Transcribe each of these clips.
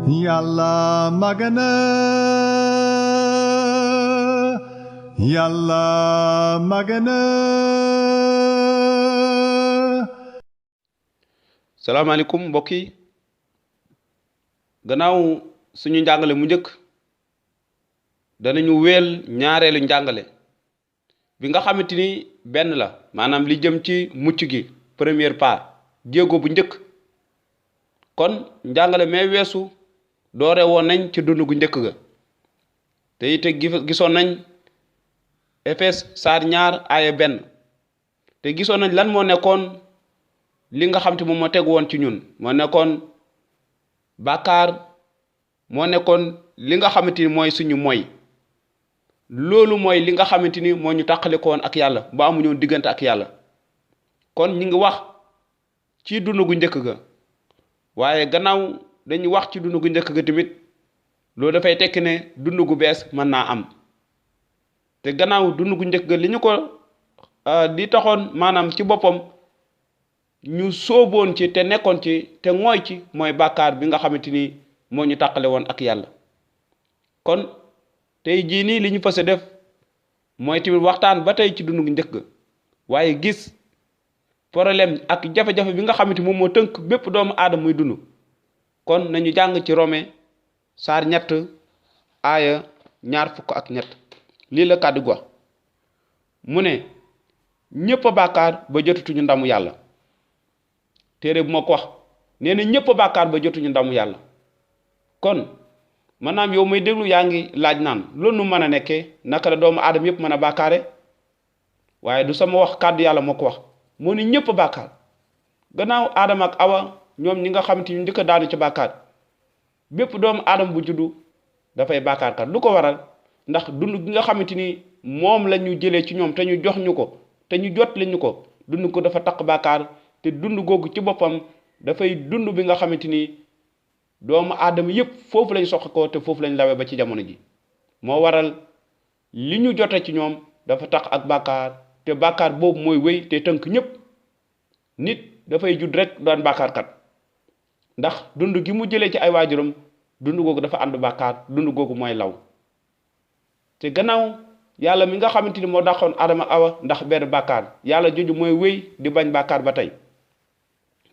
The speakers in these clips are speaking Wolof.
Yàlla màgg na Yàlla màgg na. salaamaaleykum mbokk yi gannaaw suñu njàngale mu njëkk danañu wéel ñaareelu njàngale bi nga xamante ni benn la maanaam li jëm ci mucc gi première part jéego bu njëkk kon njàngale mee weesu doore woon nañ ci dund gu njëkk ga te it gisoon nañ Efes saar 2 aaya 1 te gisoon nañ lan moo nekkoon li nga xam te moom moo tegu woon ci ñun moo nekkoon bàkkaar moo nekkoon li nga xamante ni mooy suñu moy loolu mooy li nga xamante ni moo ñu tàqalikoon ak yàlla ba amuñu diggante ak yàlla kon ñu ngi wax ci dund gu njëkk ga waaye gannaaw dañuy wax ci dund gu njëkk ga tamit loolu dafay tekki ne dund gu bees mën naa am te gannaaw dund gu njëkk ga li ñu ko di taxoon maanaam ci boppam ñu sóoboon ci te nekkoon ci te ngooy ci mooy bàkkaar bi nga xamante ni moo ñu tàqale woon ak yàlla kon tey jii nii li ñu fas a def mooy tamit waxtaan ba tey ci dund gu njëkk ga waaye gis problème ak jafe-jafe bi nga xamante moom moo tënk bépp doomu aadama muy dund kon nañu jàng ci Rome saar 3 aaya 23 lii la kàddu wax mu ne ñëpp a bàkkaar ba jotutuñu ndamu yàlla téere bu ma ko wax nee na ñëpp a bàkkaar ba jotuñu ndamu yàlla kon maanaam yow may déglu yaa ngi laaj naan loolu nu mën a nekkee naka la doomu aadama yëpp mën a bàkkaare waaye du sama wax kàddu yàlla moo ko wax moo ni ñëpp a bàkkaar gannaaw aadama ak awa ñoom ñi nga xamante ñu njëkk a daanu ci bàkkaar bépp doomu aadama bu juddu dafay bàkkaar kat lu ko waral ndax dund gi nga xamante ni moom la ñu jëlee ci ñoom te ñu jox ñu ko te ñu jot li ñu ko dund ko dafa taq bàkkaar te dund googu ci boppam dafay dund bi nga xamante ni doomu aadama yëpp foofu lañ soxla ko te foofu lañ lawee ba ci jamono ji moo waral li ñu jote ci ñoom dafa tax ak bàkkaar te bàkkaar boobu mooy wéy te tënk ñëpp nit dafay judd rek doon bàkkaarkat ndax dund gi mu jëlee ci ay waajuram dund googu dafa ànd bàkkaar dund googu mooy law te gannaaw yàlla mi nga xamante ni moo dàqoon Adama Awa ndax benn bàkkaar yàlla joju mooy wéy di bañ bàkkaar ba tey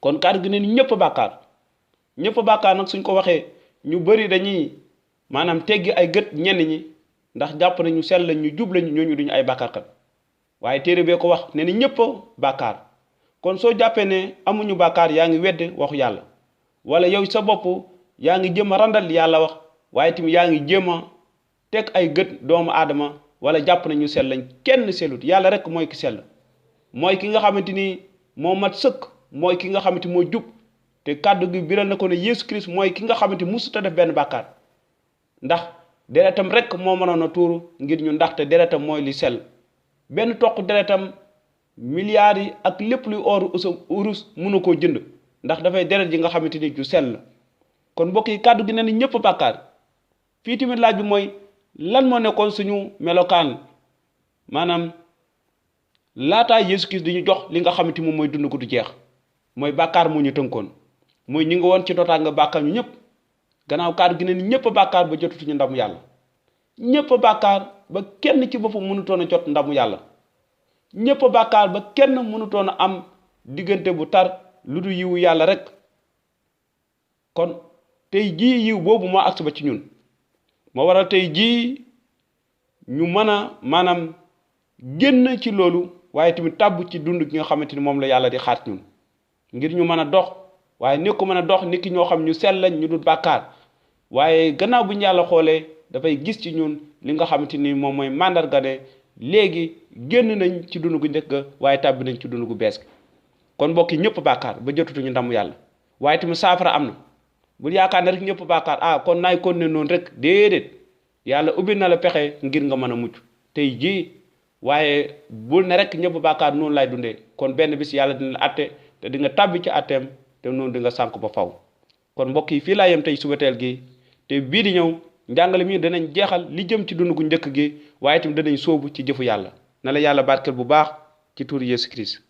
kon kàddu gi ne ni ñëpp bàkkaar nag suñ ko waxee ñu bari dañuy maanaam teggi ay gët ñenn ñi ndax jàpp nañu sell lañ ñu jub lañu ñooñu duñu ay bàkkaarkat waaye téere bee ko wax ne ni ñëpp bàkkaar kon soo jàppee ne amuñu bàkkaar yaa ngi wedd waxu yàlla wala yow sa bopp yaa ngi jéem a randal yàlla wax waaye tamit yaa ngi jéem a teg ay gët doomu aadama wala jàpp nañu sell lañ kenn sellut yàlla rek mooy ki sell mooy ki nga xamante ni moo mat sëkk mooy ki nga xamante moo jub te kàddu gi biral na ko ne Yeesu Christ mooy ki nga xamante musuta def benn bàkkaar ndax deretam rek moo mënoon a tuuru ngir ñu ndaxte deretam mooy li sell benn toq deretam milliards yi ak lépp luy or urus mënu koo jënd ndax dafay deret ji nga xamante ni ju sell la kon mbokk yi kàddu gi ne ni ñëpp bàkkaar fii tamit laaj bi mooy lan moo nekkoon suñu melokaan maanaam laataa Yeesu Christ di ñu jox li nga xamante moom mooy dund ko du jeex mooy bàkkaar moo ñu tënkoon mooy ñi nga woon ci dootaa nga bàkkaar ñu ñëpp gannaaw kàddu gi ne ni ñëpp bàkkaar ba jotutuñu ndamu yàlla ñëpp bàkkaar ba kenn ci boppam mënutoon a jot ndamu yàlla ñëpp bàkkaar ba kenn mënutoon a am diggante bu tar lu du yiwu yàlla rek kon tey jii yiw boobu moo agsi ba ci ñun moo waral tey jii ñu mën a maanaam génn ci loolu waaye tamit tàbb ci dund gi nga xamante ni moom la yàlla di xaat ñun ngir ñu mën a dox waaye ni ko mën a dox nit ki ñoo xam ñu sell lañ ñu dul bàkkaar waaye gannaaw bu ñu yàlla xoolee dafay gis ci ñun li nga xamante ni moom mooy màndarga ne léegi génn nañ ci dund gu njëkk ga waaye tàbbi nañ ci dund gu bees gi kon mbokk yi ñëpp bàkkaar ba jotutuñu ndamu yàlla waaye tamit saafara am na bul yaakaar ne rek ñëpp bàkkaar kon naay kon ne noonu rek déedéet yàlla ubbi na la pexe ngir nga mën a mucc tey jii waaye bul ne rek ñëpp bàkkaar noonu lay dundee kon benn bis yàlla dina la atte te di nga tàbbi ci atteem te noonu di nga sànk ba faw kon mbokk yi fii laa yem tey subateel gi te bii di ñëw njàngale mi danañ jeexal li jëm ci dund gu njëkk gi waaye tamit danañ sóobu ci jëfu yàlla na la yàlla barkeel bu baax ci tuur Yeesu Christ